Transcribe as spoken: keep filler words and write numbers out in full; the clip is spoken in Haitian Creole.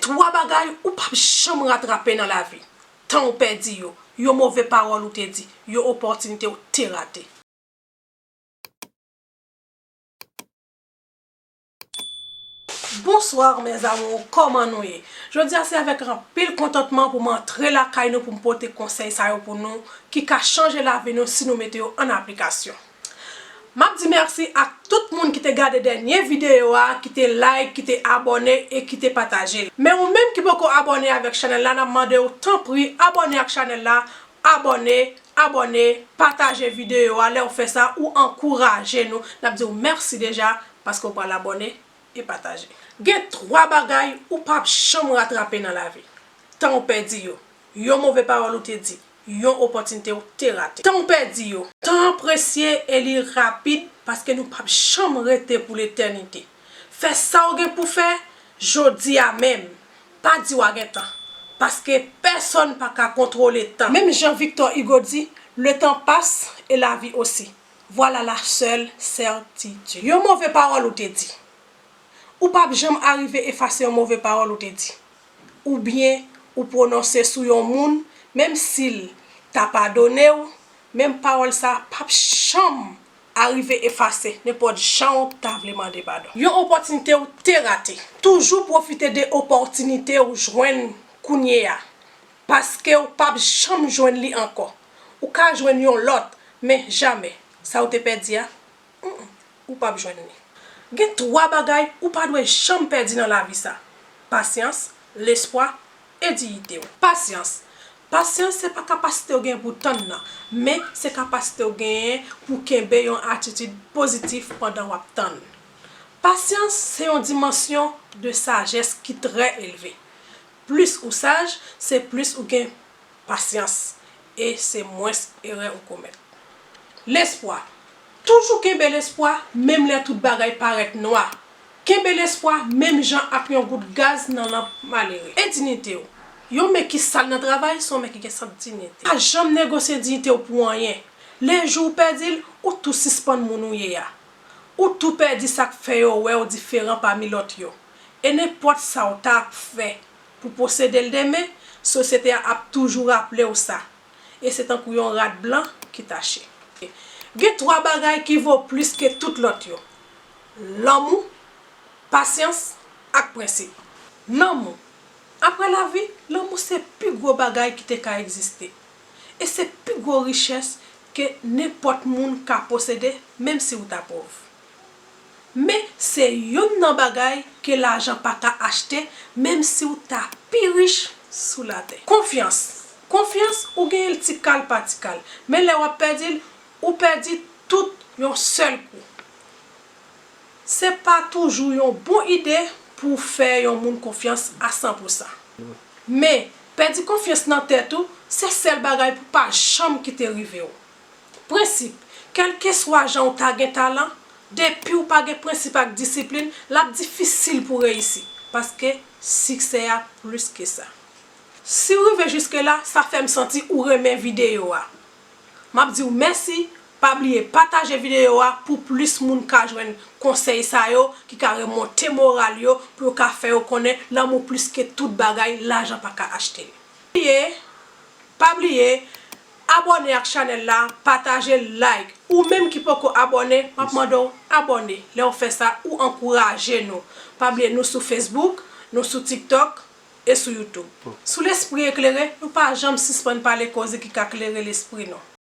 twa bagay ou p ap janm ratrape nan lavi. Tan w pèdi yo, yon move pawòl ou te di, yon opòtinite w te rate. Bonsoir mes amours, kòman nou ye? Jodi a se avèk anpil kontantman pou m antre lakay nou pou m pote konsèy sa yo pou nou ki ka chanje lavi nou si nou mete yo an aplikasyon. M ap di mèsi ak tout moun ki te gade dènye videyo a, ki te like, ki te abòne e ki te pataje l. Men ou menm ki poko abòne avèk chanèl la, n ap mande w tanpri abòne ak chanèl la, abòne, abòne, pataje videyo a. Lè w fè sa, ou ankouraje nou. N ap di w mèsi deja paske w pral abòne e pataje. Gen twa bagay ou p ap janm ratrape nan lavi. Tan w pèdi yo, yon move pawòl ou te di, yon opòtinite w te rate. Tan w pèdi yo, tan an presye e li rapid paske nou p ap janm rete pou letènite. Fè sa w gen pou fè jodi a menm. Pa di w a gen tan, paske pèsonn pa ka kontwole tan. Menm jan Victor Hugo di, le temps passe et la vie aussi. Voilà la seule certitude. Yon move pawòl ou te di. Ou p ap janm arive efase yon move pawòl ou te di, oubyen ou pwononse sou yon moun, menm si l ta padone w, menm pawòl sa p ap janm arive efase, nenpòt jan w ta vle mande padon. Yon opòtinite w te rate. Toujou pwofite de opòtinite w jwenn kounye a, paske w p ap janm jwenn li ankò. Ou ka jwenn yon lòt, men jamè sa w te pèdi a, mm, ou p ap jwenn li. Gen twa bagay ou pa dwe janm pèdi nan lavi sa: pasyans, lespwa e diyite w. Pasyans. Pasyans se pa kapasite w genyen pou tann nan, men se kapasite w genyen pou kenbe yon atitid pozitif pandan w ap tann. Pasyans se yon dimansyon de sajès ki trè elve. Plis ou saj, se plis ou gen pasyans e se mwens erè ou komèt. Lespwa. Toujou kenbe lespwa menm lè tout bagay parèt nwa. Kenbe lespwa menm jan ak yon gout gaz nan lanp malere. E diyite w. Yon men ki sal nan travay se yon men ki gen sant diyite. Pa janm negosye diyite w pou anyen. Lejou w pèdi l, ou tou sispann moun ou ye a. Ou tou pèdi sa k fè yo wè w diferan pami lòt yo. E nenpòt sa w ta fè pou posede l demen, sosyete a ap toujou raple w sa. E se tankou yon rad blan ki tache. Gen twa bagay ki vo plis ke tout lòt yo: lanmou, pasyans ak prensip. Lanmou. Apre lavi, lanmou se pi gwo bagay ki te ka egziste. E se pi gwo richès ke nenpòt moun ka posede, menm si w ta pòv. Men se youn nan bagay ke lajan pa ka achte, menm si w ta pi rich sou latè. Konfyans. Konfyans, ou genyen l ti kal pa ti kal, men lè w ap pèdi l, ou pèdi tout yon sèl kou. Se pa toujou yon bon ide pou w fè yon moun konfyans a san pou san. Men, pèdi konfyans nan tèt ou, se sèl bagay pou pa janm kite rive w. Prensip. Kèlkeswa jan w ta gen talan, depi w pa gen prensip ak disiplin, l ap difisil pou w reyisi, paske siksè a plis ke sa. Si w rive jiske la, sa fè m santi ou renmen videyo a. M ap di w mèsi, pa bliye pataje videyo a pou plis moun ka jwenn konsèy sa yo ki ka remonte moral yo, pou yo ka fè yo konnen lanmou plis ke tout bagay, lajan pa ka achte l. Bliye, pa bliye, abòne ak chanèl la, pataje l, like. Ou menm ki poko abòne, m ap mande w abòne. Lè w fè sa, ou ankouraje nou. Pa bliye, nou sou Facebook, nou sou TikTok e sou YouTube. Sou Lespri Eklere, nou pa janm sispann pale koze ki ka klere lespri nou.